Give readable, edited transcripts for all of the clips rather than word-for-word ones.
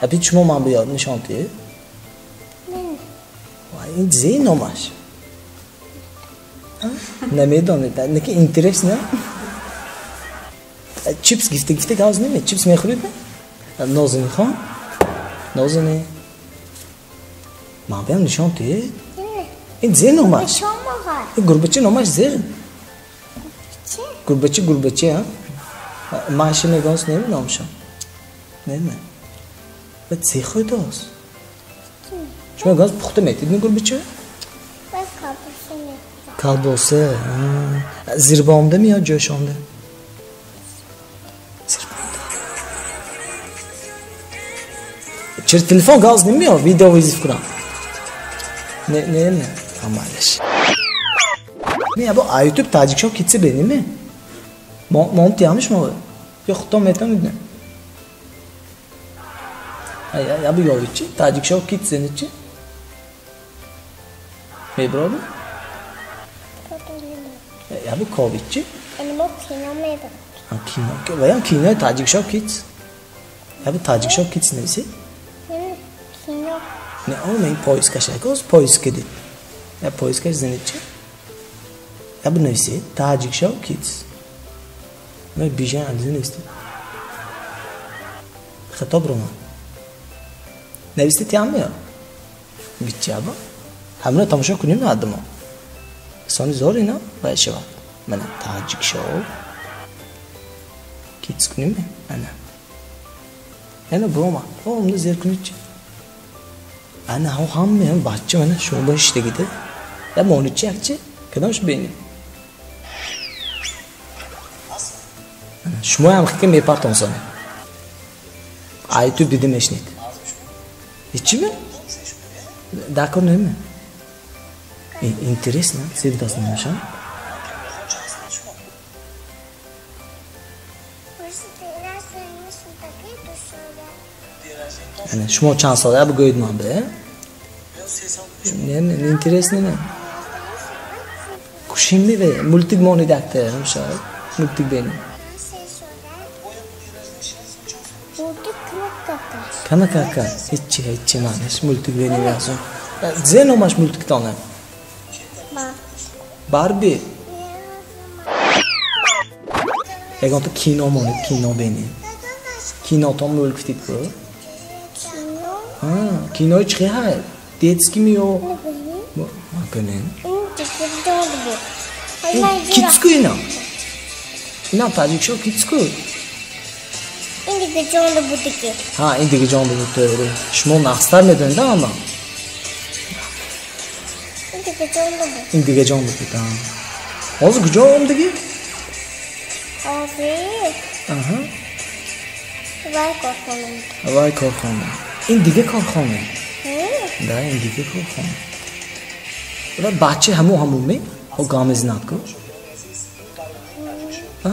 Апи шумо ман биёд нишон диҳед? Ин зе номаш? Намедонед, неки интерес не? Чипс гифта гифта гавз неме? Чипс мехӯред? Нозини хон? Нозини? Ман биям нишон диҳед? Ин зе номаш? Ин гурбача номаш зе? Гурбача гурбача, Маша мегонс неме номшон? Неме? Ва зе хӯрдааст? Шумо газ пухта метид ми гурбача? Колбоса. Зирбомда ми ё ҷӯшонда? Зирбомда. Чер телефон газ немиё видео вызов кунам? Не, не, не. Амалаш. Не, або YouTube Таҷикшоу Кидс бинеме? Мом тиям шумо? Ё худтон метавонед не? Ябо ёвид чи? Таҷикшоу Кидс чи? Меброби? Ябо ковид чи? Мо кино меброд. Кино. Ваям кинои Таҷикшоу Кидс. Ябо Таҷикшоу Кидс нависед? Кино. Не, о, ме поискаш якоз поиск кедид. Я поискаш занед чи? Ябо нависед Таҷикшоу Кидс. Ме бижан ализа нависед. Хато бромад. Нависте тиам меё? Бичи або? Ҳамина тамошо кунем на аддамо. Сони зор ина вай шавад. Мана Таҷикшоу Кидс кунем ана. Ана бромад. О, умда зер кунед чи? Ана ҳо ҳамаям бача мана шумо ба иштагида. Я моничи якчи? Кадомш бинем? Шумоям хика мепартон сони. Ай ту дида мешнед. Ичи ме? Дакор неме? Интересно, зебдаст намешам? Ана шумо чанд сола бигӯед ман бе? Не, не, интересно не. Кушим ми бе? Мультик монид якта, ҳамша. Мультик бинем. Кама кака? Ҳечи, ҳечи манаш мультик бинем язон. Зе номаш мультиктона? Барби. Ягонта кино монед, кино бинем. Кинотон мулк фитид ку? Кинои чӣ ҳай? Детский ми ё? Макунен. Кидс ку ина? Ина Таҷикшоу Кидс ку? Ин дига ҷонда будики. Ҳа, ин дига ҷонда буд, тоғри. Шумо нақстар медонед, ама? Ин дига ҷонда буд. Ин дига ҷонда буд, ҳа. Ҳозир куҷо омдагӣ? Ҳозир? Аҳа. Вай корхона. Вай корхона. Ин дига корхона? Да, ин дига корхона. Ва бача ҳамо ҳамо ме? Ҳо гамезнад ку? А?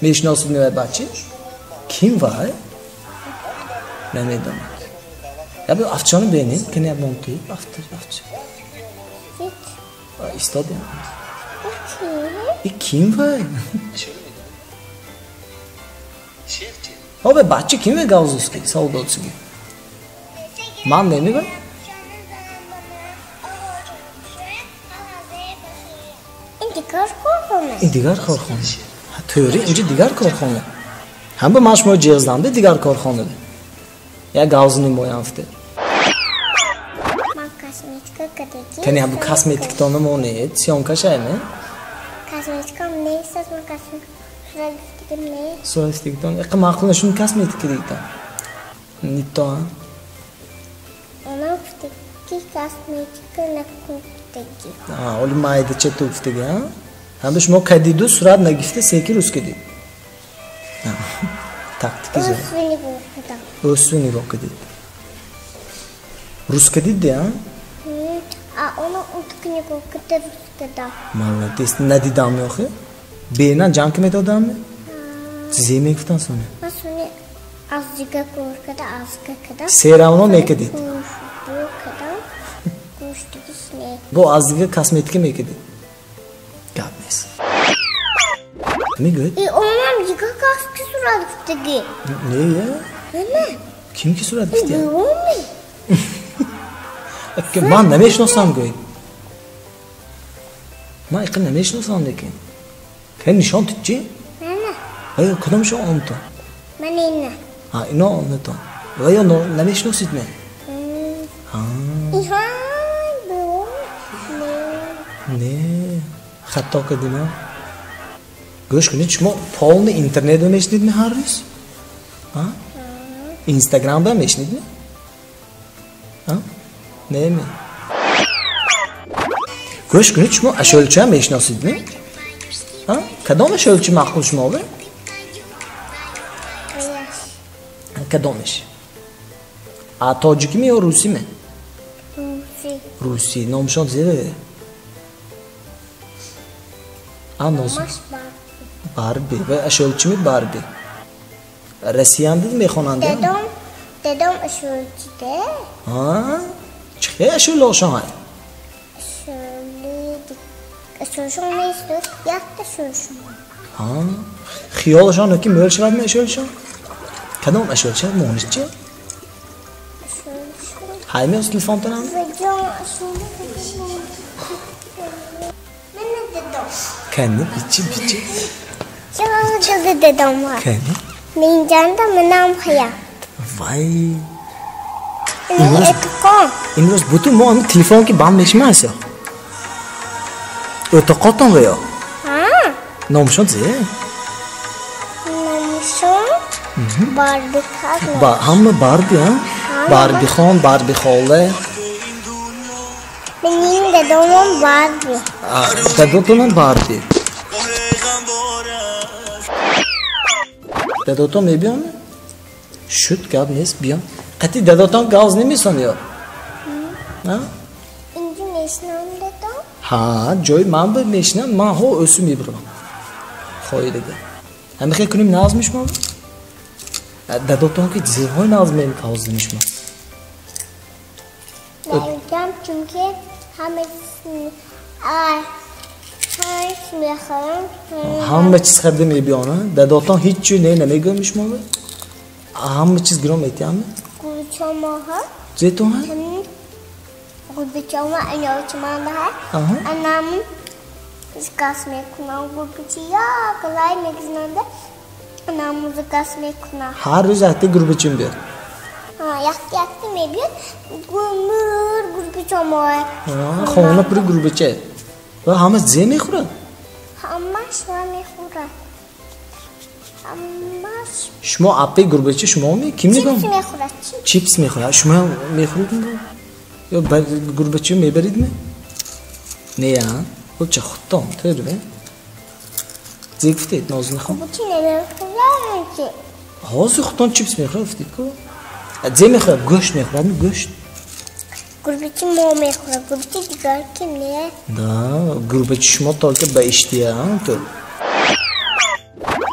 Мешиносед ми вай бача? Ким вай? Намедонад. Ябо афчони бинед, кани яб монти, афтар, афча. Истодем. И ким вай? Ҳо вай бача ким вай гавзуски, савол додсиги? Ман неми вай? Ин дигар корхона. Ин дигар корхона. Тӯри, инҷа дигар корхона. Ҳама ман шумо ҷиғзанда дигар корхонада. Я гавзини моям фте. Ман косметика кадаги. Кани ҳабу косметиктона монед, съёмка шайме? Косметикам нест, аз ман косметикам нест. Суратигитон, эқа маъқул нашуд косметика дигитон. Нитто, а? Она гуфтаги косметика накуфтаги. А, оли майдача ту гуфтаги, а? Ҳамба шумо кадиду сурат нагифта секи рӯз кадид. Тактики зо. Ӯсу нигоҳ кадид. Рӯз кадид де, а? А оно утки нигоҳ када рӯз када. Молодец, надидам охи? Бена ҷанг медодам? Чизе мегуфтан соне? Ман соне аз дига кор када, аз дига када. Серавно мекадид. Бу кадам, гӯштигиш не. Бо аз дига косметика мекадид. Гап нест. Мегӯяд? И онам дига кас ки сурат гуфтаги. Не, я? Не. Ки Ким ки сурат гирифтия? Ман намешиносам гӯед. Ман иқа намешиносам лекин. Кай нишон тид чи? Мана. Кадомшо онтон? Ман ина. Ҳа, ино онтон. Ва ё намешиносид ме? Иҳа, не, хато кардим. Гӯш кунед, шумо полни интернетро мешунидми ҳар рӯз? Инстаграмда мешунидми? Не ме? Гӯш кунед, шумо ашёлчиам мешиносидми? Кадом ашёлчи маъқул шумове? Кадомеш? А тоҷикиме ё русиме? Русӣ. Номшон зеве? А нозим? Барби. Ва ашёлчими Барби? Россиям дид мехонанд? Дедом ашёлчиде. А? Чӣ хел ашёлошон ҳай? Ашёлшон нест, якта ашёлшон. А? Хиёлшон ки мӯл шавад ме ашёлшон? Кадом ашёлчи мониш чи? Ҳай меоз телефонтонам? Кани бичи бичи. Чӣ дедом ва? Кани? Минҷанда манам хая. Вай. Имрӯз имрӯз бутун мо ҳамин телефон ки банд мешима асё. Ӯтоқотон ва ё? Ҳа. Номшон зе? Номшон Барби. Ба ҳама Барби, а? Барбихон, Барбихола. Менин дедомон Барби. Дадотонам Барби. Дадотон мебиён? Шуд гап нест, биён. Қатъи дадотон гавз намесон ё? Инҷо мешинам дадом? Ҳа, ҷои ман ба мешинам, ман ҳо ӯсу мебурам. Хоҳи дига. Ҳамихел кунем нағз мешумам? Дадотон ки зеҳои нағз меҳоз мешумам. Мегӯям, чунки ҳама мехӯрам. Ҳама чиз харида мебиёна? Дадотон ҳеҷ чиз не намегӯям шумо? Ҳама чиз гиром метиҳам? Гулчамоҳа. Зетон ҳа? Гулчама анёчманда ҳа. Анам заказ мекунам гулчи як лай мегзананда. Анам заказ мекунам. Ҳар рӯз якта гурбачим биёд. Ҳа, якта якта мебиёд. Гулмур гурбачамоҳа. Хона пури гурбача. Ва ҳама зе мехӯрад? Ҳамаш ва мехӯрад. Ҳамаш. Шумо аппи гурбача шумо ме? Ким нигоҳ? Чипс мехӯрад. Чипс мехӯрад. Шумо мехӯред? Ё гурбача мебарид ме? Не, а? Хуб ча худтон, тӯр ме? Зе гуфтед, Нозинахон? Гурбача намехӯрад ки. Ҳозир худтон чипс мехӯрад гуфтед ку? Зе мехӯрад, гӯшт мехӯрад, гӯшт. Гурбачи мо мехӯрад, гурбачи дигар ким не? Да, гурбачи шумо только ба иштия, ту.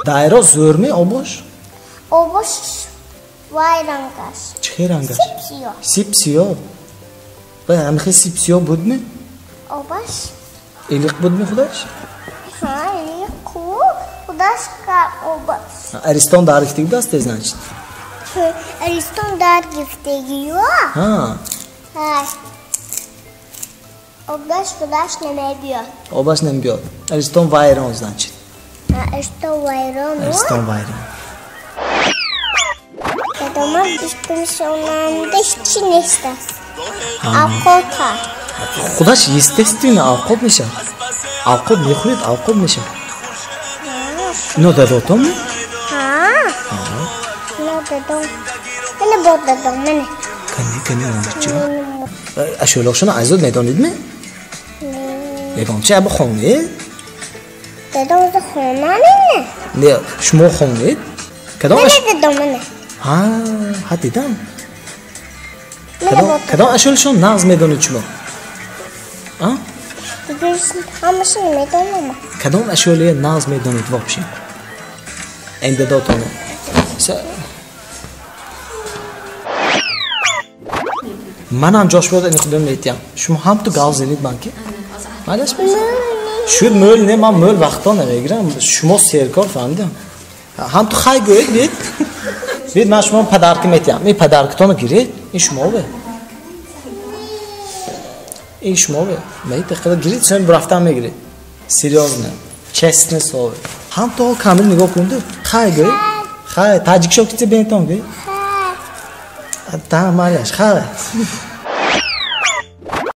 Дайро зӯр ме обош? Обош вай рангаш. Чӣ хел рангаш? Сип-сиёҳ. Сип-сиёҳ. Вай ҳамихел сип-сиёҳ буд ме? Обош. Илиқ буд ме худаш? Ҳа, илиқ ку. Худаш ка обош. Аристон дар гифтаги будаст, значит? Аристон дар гифтагиё? Ҳа. Ҳа. Обаш худаш намебиёд. Обаш намебиёд. Аристон вайрон, значит. Аристон вайрон. Аристон вайрон. Дадомам ишкуншонанда ҳеҷ нест аст. Авқот ҳаст. Худаш естественно авқот мешавад. Авқот мехӯред, авқот мешавад. Ино дадотон ме? Ҳа. Ино дадом. Мана бо дадом, мана. Кани, кани, чӣ? Ашёлоқшоно азод медонид ме? Ягон чи або хонед? Дадом за хона не? Не, шумо хонед? Кадом Мана дадом, мана. Ҳа, ҳа дидам. Кадом ашёлшон нағз медонед шумо? А? Ҳамаша намедонам. Кадом ашёлия нағз медонед вообще? Ин дадотоно. Манам ҷош бояд ин худам метиҳам. Шумо ҳам ту гав занед ман ки? Малаш шуд мӯл не, ман мӯл вақто намегирам. Шумо серкор фаҳмидам. Ҳам ту хай гӯед бед. Бид, ман шумо подарка метиҳам. Ин подаркатонро гиред, ин шумове. Ин шумове. Меи гиред, сен рафтан мегиред. Серьёзно. Честное слово. Ҳам то камил нигоҳ кунду. Хай гӯй. Хай, таҷикшо кице бентон гӯй. Та малаш, хай.